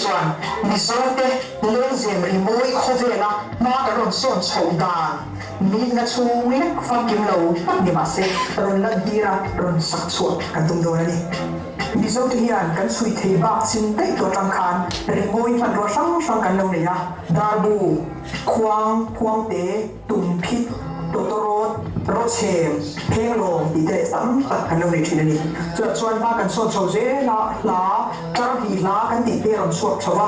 chuan Mizote lengzem rimawi khawvela hma kan rawn sawn chhoh dan minna chhung lek famkim lo tak ni mah se rawn lantir a rawn sak chhuah kan tum dawn a ni. Mizote hian kan chhui thei bak chin daih tawh atang khan rimawi hmanrua hrang hrang kan lo nei a, darbu, khuang, khuangte, Tumphit, tawtawrawt, rawchhem, phenglawng tih te leh tam tak kan lo nei thin a ni. Chutah chuan hma kan sawn chho zel a, hla, tlar hnih hla kan tih te a rawn chhuak chho va,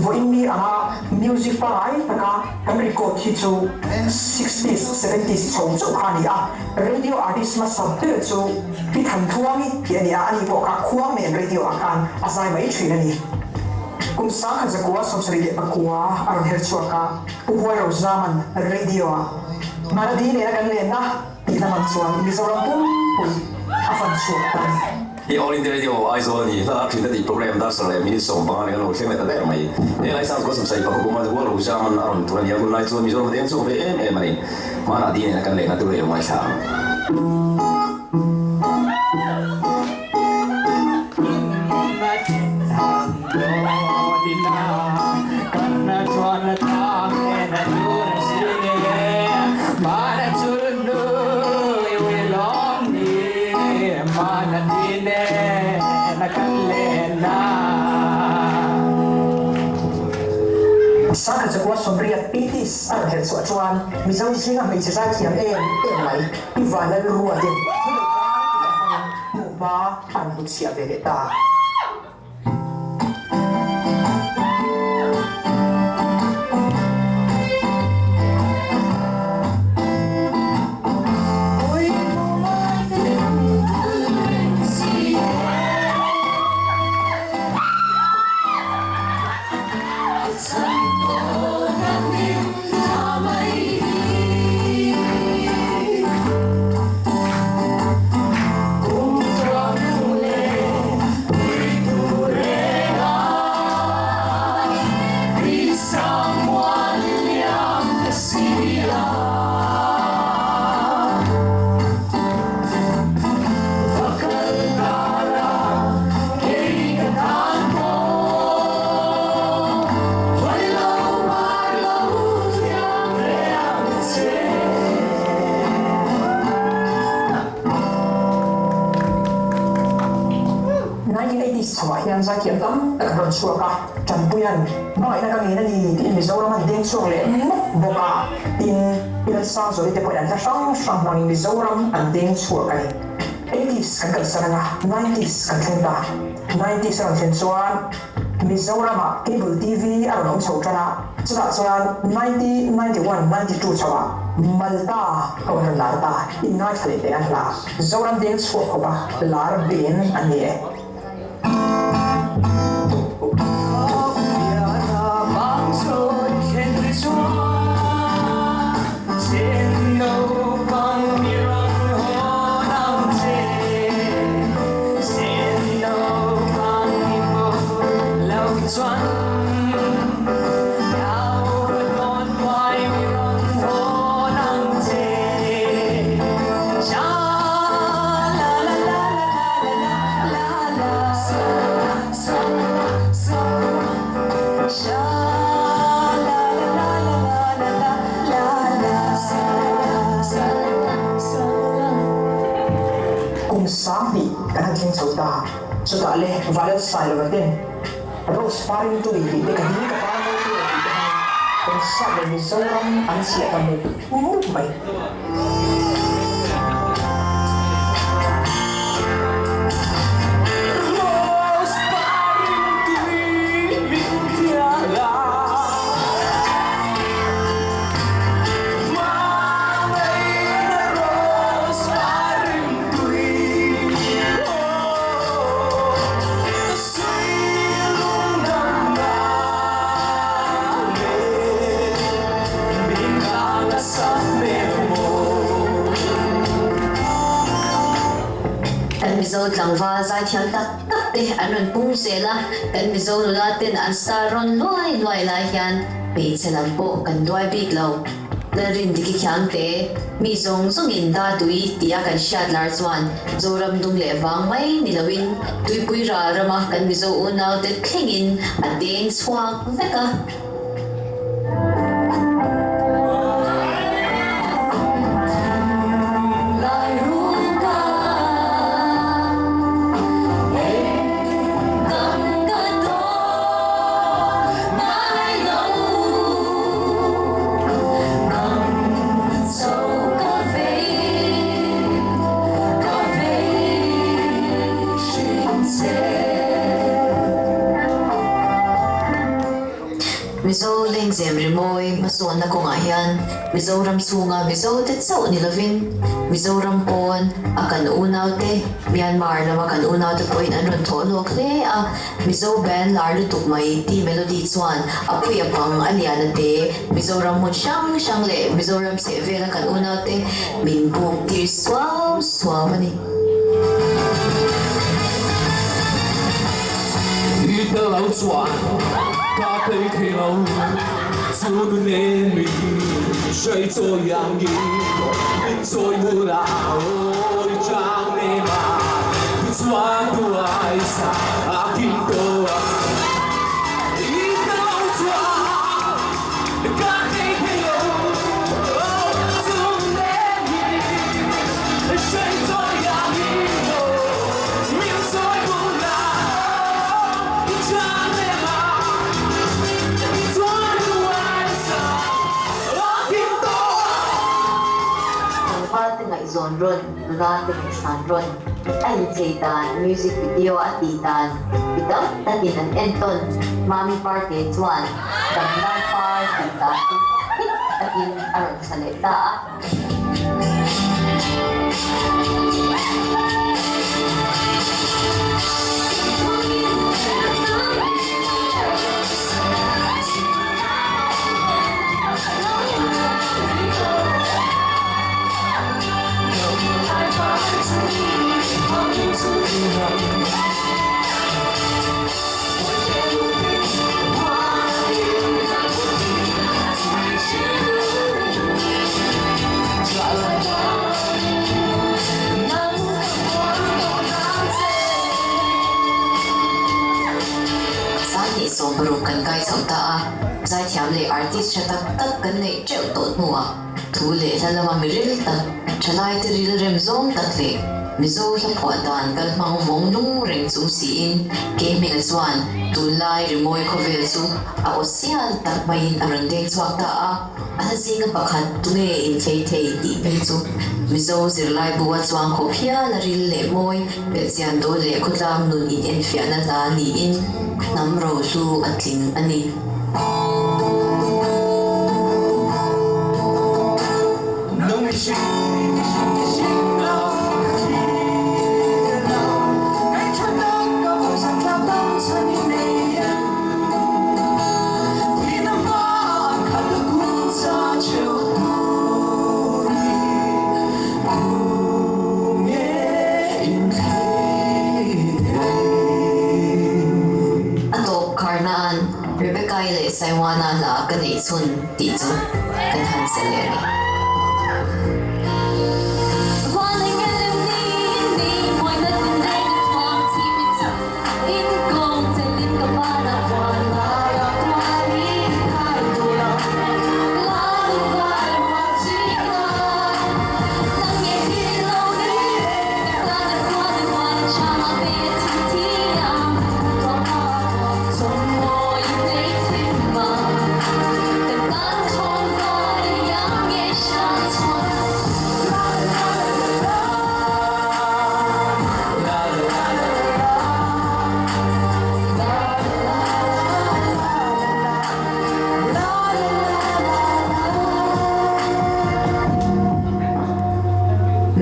vawiin mi anga music pangai taka kan record hi chu sixties, seventies chho chauh kha a ni a, radio artist hmasa ber chu Pi Thanthuangi tih a ni a, ani pawh kha khuang nen radio ah khan a zai mai thin a ni. Kum 1979 a rawn her chhuak a. Pu Huairauzaman Radio-a Manadi nena kan lenna tih lamang chuan Mizoram pumpui a fan chhuak ta a ni. Hi All India Radio Aizawl a ni. Hla thin a tih program dar sarh leh minute 15 nen a lo thleng leh ta der mai. Heng lai sang chuan sawmsai pakhat kuma Huairauzaman a rawn tur a ni a, hun lai chuan Mizoram a deng chhuak ve em em a ni. Manadi nena kan lenna tur a lo ngaithla ang. Sangha Chakua Sawmriat Pitis a rawn herh chhuah chuan Mizo zinga hmeichhe zaithiam em em mai Pi Vanlalruatin thil tlangpui a hmangin hmuhma an hmuchhiah ve leh ta. Chhoah hian zaithiam tam tak an rawn chhuak a, Tanpuia'n hmangaihna ka ngen a ni tiin Mizoram an deng chhuak leh mawp bawk a, tin, Pilansangzuali te pawhin an hla hrang hrang hmangin Mizoram an deng chhuak a ni. Eighties kan kalsan anga nineties kan thleng ta. Nineties a rawn thlen chuan Mizoramah cable TV a rawn awm chho tan a, chutah chuan 1991, 92 chhoah Malta ho an rawn lar ta, inngaithla leh teh an hla. Zoram deng chhuak khawpa lar ben an ni e. Kum 2000 kan han thleng chho ta. Chutah le Valal Sailova ten Rose Paring Tui tih te ka ding ka par mawi tur tih te hmangin concert leh Mizoram an chhiah ta mup mup mai. Kan Mizo tlangval zaithiam tak tak te an rawn pung zel a, kan Mizo nula ten an star rawn luai luai lai hian hmeichhe lam pawh kan duai bik lo. Lalrindiki Khiangte, mi zawng zawngin Da Tui tia kan hriat lar chuan Zoram dung leh vang mai ni loin Tuipui ral rama kan Mizo unaute thlengin a deng chhuak vek a. Mizo lengzem rimawi hmasawnna kawngah hian Mizoram chhunga Mizote chauh ni lovin Mizoram pawn a kan unaute, Myanmar lama kan unaute pawhin an rawn thawh lawk hle a. Mizo band lar lutuk mai tih melody chuan a pui a pang a lian a te Mizoram hmun hrang hrang leh Mizoram chheh vela kan unaute min buk tir suau suau a ni. I tel lo chuan ka thei thei lo chu nu nen min hruai chawi angin min chawi mur a awi chang nem a tichuan duai sa a kim tawh a i tel lo chuan ka thei thei lo chu nu nen min hruai chawi angin min chawi mur a awi chang nem a tichuan duai sa a kim tawh a. Tlangval te ngaihzawn rawn, nula te ngaihsan rawn, a inchei dan, music video a tih dan mi tam takin an entawn. Mami Parte chuan Damlai Par tih dan chu hit takin a rawn sa leh ta a. Sangni 60 kan kai chho ta a, zaithiam leh artist tha tak tak kan neih teuh tawh hnuah thu leh hla lama mi ril tak, thalaite ril rem zawng tak leh Mizo hla phuah dan kal hmang vawng nung reng chung siin Kehminga chuan tunlai rimawi khawvel chu a aw sial tak maiin a rawn deng chhuak ta a. A hla zinga pakhat tunge inthei thei tih phei chu Mizo zirlaibu a chuang khawp hial a ril leh mawi belhchian dawl leh khawtlang nun inenfiahna hla niin hnam rohlu a tling a ni. A tawp kharna'n Rebecca-i leh Saiwana hla ka neih chhun tih chu kan han sa leh a ni.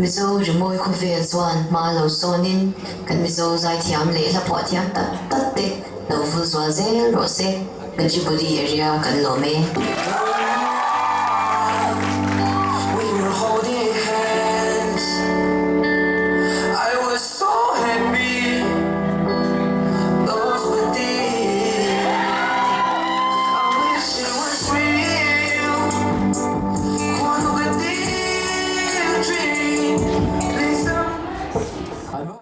Mizo rimawi khawvel chuan hma lo sawnin kan Mizo zaithiam leh hla phuah thiam tak tak te lo vul zual zel rawh se. Gachibowli area kan lawm e.